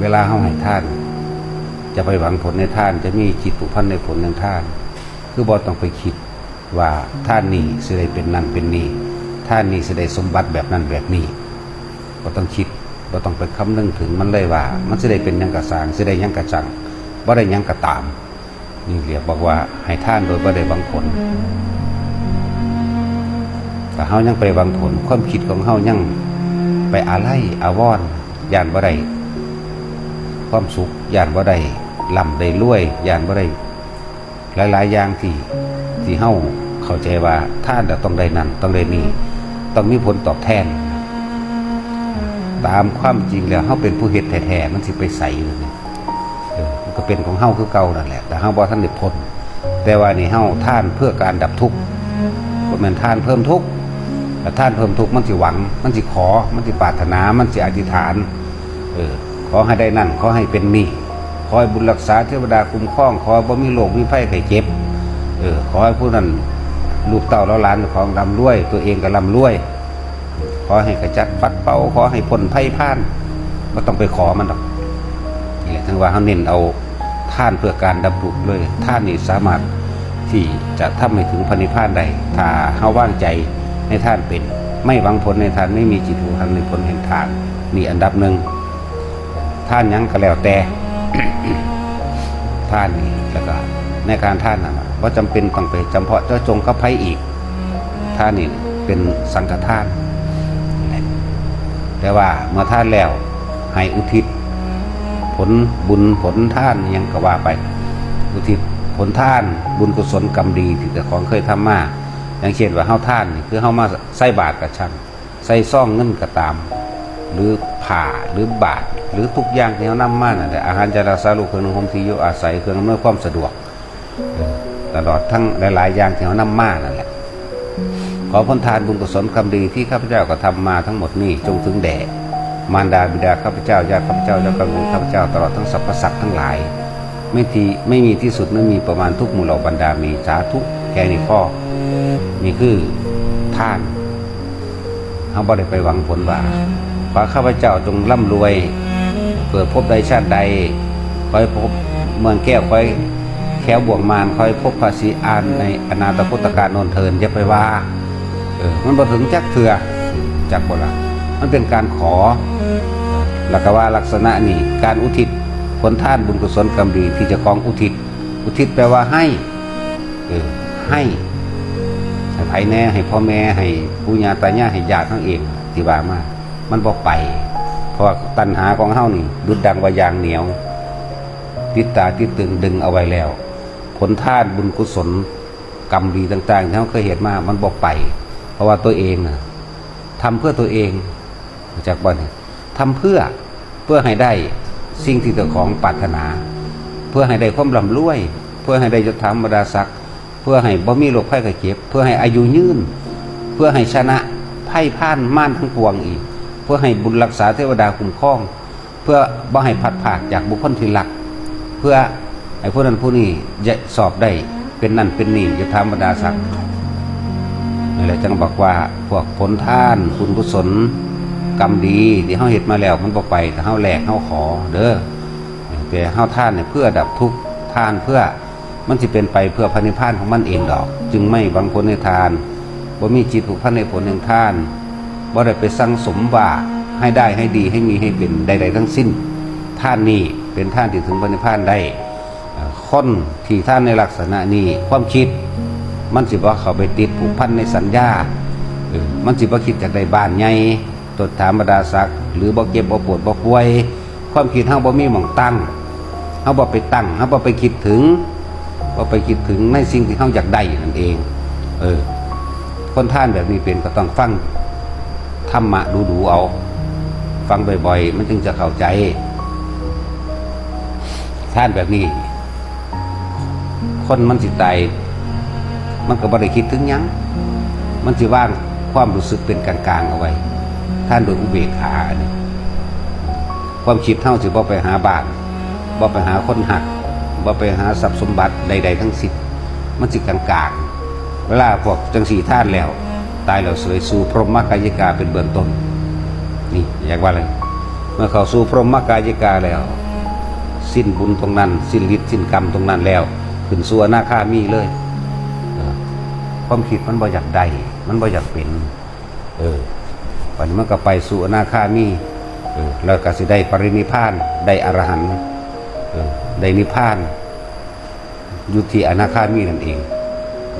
ເວລາເຮົາໃຫ້ທານ ຈະໄປຫວັງຜົນໃນທານ, ຈະມີຈິດຜູກພັນໃນຜົນແຫ່ງທານ, ຄືບໍ່ຕ້ອງໄປຄິດວ່າທານນີ້ຊິໄດ້ເປັນນັ້ນເປັນນີ້, ທານນີ້ຊິໄດ້ສົມບັດແບບນັ້ນແບບນີ້. ບໍ່ຕ້ອງຄິດ, ບໍ່ຕ້ອງໄປຄຳນຶງເຖິງມັນເລີຍວ່າ ມັນຊິໄດ້ເປັນຫຍັງກະຊ່າງ, ຊິໄດ້ຫຍັງກະຊ່າງ, ບໍ່ໄດ້ຫຍັງກະຕາມ. ນີ້ລຽກບອກວ່າໃຫ້ທານໂດຍບໍ່ໄດ້ຫວັງຜົນ. ຖ້າເຮົາຍັງໄປຫວັງຜົນ, ຄວາມຄິດຂອງເຮົາຍັງໄປອາໄລອາວອນ, ຢ້ານບໍ່ໄດ້ຄວາມສຸກ, ຢ້ານບໍ່ໄດ້ລ່ຳໄດ້ລວຍ, ຢ້ານບໍ່ໄດ້ຫຼາຍໆຢ່າງທີ່ ທີ່ເຮົາເຂົ້າໃຈວ່າທານແລ້ວຕ້ອງໄດ້ນັ້ນ, ຕ້ອງໄດ້ນີ້, ຕ້ອງມີຜົນຕອບແທນ. ຕາມຄວາມຈິງແລ້ວ ເຮົາເປັນຜູ້ເຮັດແທ້ໆ, ມັນຊິໄປໃສ? ເອີ ມັນກໍເປັນຂອງເຮົາຄືເກົ່ານັ້ນແຫຼະ, ແຕ່ເຮົາບໍ່ທັນໄດ້ພົ້ນ. ແຕ່ວ່ານີ້ເຮົາທານເພື່ອການດັບທຸກ, ບໍ່ແມ່ນທານເພີ່ມທຸກ. ຖ້າທານເພີ່ມທຸກ ມັນຊິຫວັງ, ມັນຊິຂໍ, ມັນຊິປາດຖະໜາ, ມັນຊິອະທິຖານ, ເອີ ຂໍໃຫ້ໄດ້ນັ້ນ, ຂໍໃຫ້ເປັນນີ້, ຂໍໃຫ້ບຸນລັກສາ, ເທວະດາຄຸ້ມຄອງ, ຂໍໃຫ້ບໍ່ມີໂລກມີໄພໄຂ້ເຈັບ, ເອີ ຂໍໃຫ້ຜູ້ນັ້ນ ລູກເຕົ້າເຫຼົ່າຫຼານຂອງລ່ຳລວຍ, ຕົວເອງກໍລ່ຳລວຍ. ຂໍໃຫ້ຂະຈັດປັດເປົ່າ, ຂໍໃຫ້ພົ້ນໄພພານ, ບໍ່ຕ້ອງໄປຂໍມັນດອກ. ນີ້ແຫຼະ ເຖິງວ່າເຮົາເນັ້ນເອົາທານເພື່ອການດັບທຸກເລີຍ. ທານນີ້ສາມາດທີ່ຈະທຳໃຫ້ເຖິງພະນິບພານໄດ້ ຖ້າເຮົາວາງໃຈໃນທານເປັນ, ໄມ່ຫວັງຜົນໃນທານ, ໄມ່ມີຈິດຜູກພັນໃນຜົນແຫ່ງທານ. ນີ້ອັນດັບໜຶ່ງ. ທານຫຍັງກໍແລ້ວແຕ່ ທານນີ້ ແລ້ວກໍໃນການທານນັ້ນ ບໍ່ຈຳເປັນຕ້ອງໄປຈຳເພາະເຈາະຈົງກັບໃຜອີກ. ທານນີ້ເປັນສັງຄະທານ ແຕ່ວ່າເມື່ອທານແລ້ວ ໃຫ້ອຸທິດຜົນບຸນຜົນທານຫຍັງກໍວ່າໄປ, ອຸທິດຜົນທານບຸນກຸສົນກຳດີທີ່ເຈົ້າຂອງເຄີຍທຳມາ. ຢ່າງເຊັ່ນວ່າເຮົາທານນີ້ ຄືເຮົາມາໃສ່ບາດກໍຊ່າງ, ໃສ່ຊອງເງິນກໍຕາມ ຫຼືຜ້າ ຫຼືບາດ ຫຼືທຸກຢ່າງທີ່ເຮົານຳມານັ້ນແຫຼະ, ອາຫານ ຢາ ຢາຮັກສາໂລກ, ເຄື່ອງນຸ່ງຫົ່ມ ທີ່ຢູ່ອາໄສ, ເຄື່ອງອຳນວຍຄວາມສະດວກ, ເອີ ຕະຫຼອດທັງຫຼາຍໆຢ່າງທີ່ເຮົານຳມານັ້ນແຫຼະ. ຂໍຜົນທານບຸນກຸສົນກຳດີທີ່ຂ້າພະເຈົ້າກະທຳມາທັງໝົດນີ້ ຈົ່ງເຖິງແດ່ມານດາບິດາຂ້າພະເຈົ້າ, ຍາດຂ້າພະເຈົ້າ, ຍາດກຳເນີດຂ້າພະເຈົ້າ, ຕະຫຼອດທັງສັບພະສັດທັງຫຼາຍ ໄມ່ທີ່ ໄມ່ມີທີ່ສຸດ ໄມ່ມີປະມານ ທຸກໝູ່ເຫຼົ່າບັນດາມີ. ສາທຸ. ແຄ່ນີ້ພໍ. ນີ້ຄືທານ. ເຮົາບໍ່ໄດ້ໄປຫວັງຜົນວ່າ ຂໍໃຫ້ຂ້າພະເຈົ້າຈົ່ງລ່ຳລວຍ, ເກີດພົບໃດຊາດໃດ, ຂໍໃຫ້ພົບເມືອງແກ້ວ, ຂໍໃຫ້ແຄວບ່ວງມານ, ຂໍໃຫ້ພົບພະສີອານໃນອະນາຕະໂຄດຕະການໂນ້ນເທີນ. ຢ່າໄປວ່າ. ເອີ ມັນບໍ່ເຖິງຈັກເທື່ອ, ຈັກບໍ່ລະ? ມັນເປັນການຂໍ. ແລ້ວກໍວ່າລັກສະນະນີ້ ການອຸທິດຜົນທານບຸນກຸສົນກຳດີທີ່ເຈົ້າຂອງອຸທິດ, ອຸທິດແປວ່າໃຫ້. ເອີ ໃຫ້ ໃຫ້ໃຜແດ່? ໃຫ້ພໍ່ແມ່, ໃຫ້ປູ່ຍ່າຕາຍາຍ, ໃຫ້ຍາດເຮົາເອງທີ່ວ່າມາ. ມັນບໍ່ໄປ, ເພາະວ່າຕັນຫາຂອງເຮົານີ້ດຸດດັ່ງວ່າຢາງໜຽວ ຕິດຕາຕິດຕຶງດຶງເອົາໄວ້ແລ້ວ. ຜົນທານບຸນກຸສົນກຳດີຕ່າງໆທີ່ເຮົາເຄີຍເຮັດມາ ມັນບໍ່ໄປ, ເພາະວ່າຕົວເອງນະທຳເພື່ອຕົວເອງ. ຮູ້ຈັກບໍ່ນີ້? ທຳເພື່ອ ເພື່ອໃຫ້ໄດ້ສິ່ງທີ່ເຈົ້າຂອງປາດຖະໜາ, ເພື່ອໃຫ້ໄດ້ຄວາມລ່ຳລວຍ, ເພື່ອໃຫ້ໄດ້ຍົດຖາບັນດາສັກ, ເພື່ອໃຫ້ບໍ່ມີໂລກໄພໄຂ້ເຈັບ, ເພື່ອໃຫ້ອາຍຸຍືນ, ເພື່ອໃຫ້ຊະນະໄພພານມານທັງປວງອີກ, ເພື່ອໃຫ້ບຸນລັກສາເທວະດາຄຸ້ມຄອງ, ເພື່ອບໍ່ໃຫ້ພັດພາກຈາກບຸກຄົນທີ່ຮັກ, ເພື່ອໃຫ້ຜູ້ນັ້ນຜູ້ນີ້ ສອບໄດ້ເປັນນັ້ນເປັນນີ້ ຢູ່ຕາມບັນດາສັກ. ນັ້ນແຫຼະ ຈັ່ງບອກວ່າພວກຜົນທານ ບຸນກຸສົນ ກຳດີທີ່ເຮົາເຮັດມາແລ້ວ ມັນບໍ່ໄປ ຖ້າເຮົາແລກ ເຮົາຂໍເດີ. ແຕ່ເຮົາທານນີ້ເພື່ອດັບທຸກ, ທານເພື່ອ ມັນຊິເປັນໄປເພື່ອພະນິບພານຂອງມັນເອງດອກ, ຈຶ່ງໄມ່ຫວັງຜົນໃນທານ, ບໍ່ມີຈິດຜູກພັນໃນຜົນແຫ່ງທານ, ບໍ່ໄດ້ໄປສັ່ງສົມວ່າໃຫ້ໄດ້ ໃຫ້ດີ ໃຫ້ມີ ໃຫ້ເປັນໃດໆທັງສິ້ນ. ທານນີ້ເປັນທານທີ່ເຖິງພະນິບພານໄດ້. ເອີ ຄົນທີ່ທານໃນລັກສະນະນີ້ ຄວາມຄິດມັນຊິບໍ່ເຂົ້າໄປຕິດຜູກພັນໃນສັນຍາ, ເອີ ມັນຊິບໍ່ຄິດຢາກໄດ້ບ້ານໃຫຍ່, ຍົດຖາບັນດາສັກ ຫຼື ບໍ່ເຈັບ ບໍ່ປວດ ບໍ່ປ່ວຍ. ຄວາມຄິດເຮົາບໍ່ມີໝ່ອງຕັ້ງ, ເຮົາບໍ່ໄປຕັ້ງ, ເຮົາບໍ່ໄປຄິດເຖິງ, ບໍ່ໄປຄິດເຖິງໃນສິ່ງທີ່ເຮົາຢາກໄດ້ນັ້ນເອງ. ເອີ ຄົນທານແບບນີ້ເປັນ ກໍຕ້ອງຟັງທຳມະດູໆເອົາ, ຟັງບ່ອຍໆ ມັນຈຶ່ງຈະເຂົ້າໃຈ. ທານແບບນີ້ ຄົນມັນຊິຕາຍ ມັນກໍບໍ່ໄດ້ຄິດເຖິງຫຍັງ, ມັນຊິວາງຄວາມຮູ້ສຶກເປັນກາງໆເອົາໄວ້, ທານໂດຍອຸເບກຂາ. ອັນນີ້ ຄວາມຄິດເຮົາຊິບໍ່ໄປຫາບ້ານ, ບໍ່ໄປຫາຄົນຮັກ, ບໍ່ໄປຫາຊັບສົມບັດໃດໆທັງສິ້ນ, ມັນຊິກາງໆ. ເວລາພວກຈັ່ງຊີ້ທານແລ້ວ ຕາຍແລ້ວເສຍສູ່ພົມມະກາຍະກາເປັນເບື້ອງຕົ້ນ. ນີ້ຢາກວ່າເລີຍ ເມື່ອເຂົ້າສູ່ພົມມະກາຍິກາແລ້ວ ສິ້ນບຸນຕົງນັ້ນ ສິ້ນລິດສິ້ນກຳຕົງນັ້ນແລ້ວ ຂຶ້ນສູ່ອະນາຄາມີເລີຍ. ເອີ ຄວາມຄິດມັນບໍ່ຢາກໄດ້ ມັນບໍ່ຢາກເປັນ. ເອີ ບັດນີ້ມັນກໍໄປສູ່ອະນາຄາມີ ເອີ ແລ້ວກໍຊິໄດ້ປະລິນິບພານ ໄດ້ອະລະຫັນ ເອີ ໄດ້ນິບພານ ຢູ່ທີ່ອະນາຄາມີນັ້ນເອງ.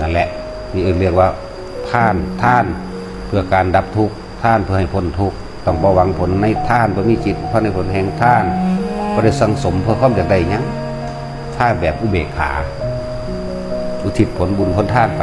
ນັ້ນແຫຼະ ນີ້ເອີ້ນ ຮຽກວ່າທານ ທານເພື່ອການດັບທຸກ ທານເພື່ອໃຫ້ພົ້ນທຸກ. ຕ້ອງບໍ່ຫວັງຜົນໃນທານ ບໍ່ມີຈິດພາຍໃນຜົນແຫ່ງທານ ບໍ່ໄດ້ສັ່ງສົມເພື່ອຄວາມຢາກໄດ້ຫຍັງ. ທານແບບອຸເບກຂາ ອຸທິດຜົນບຸນຜົນທານໄປ.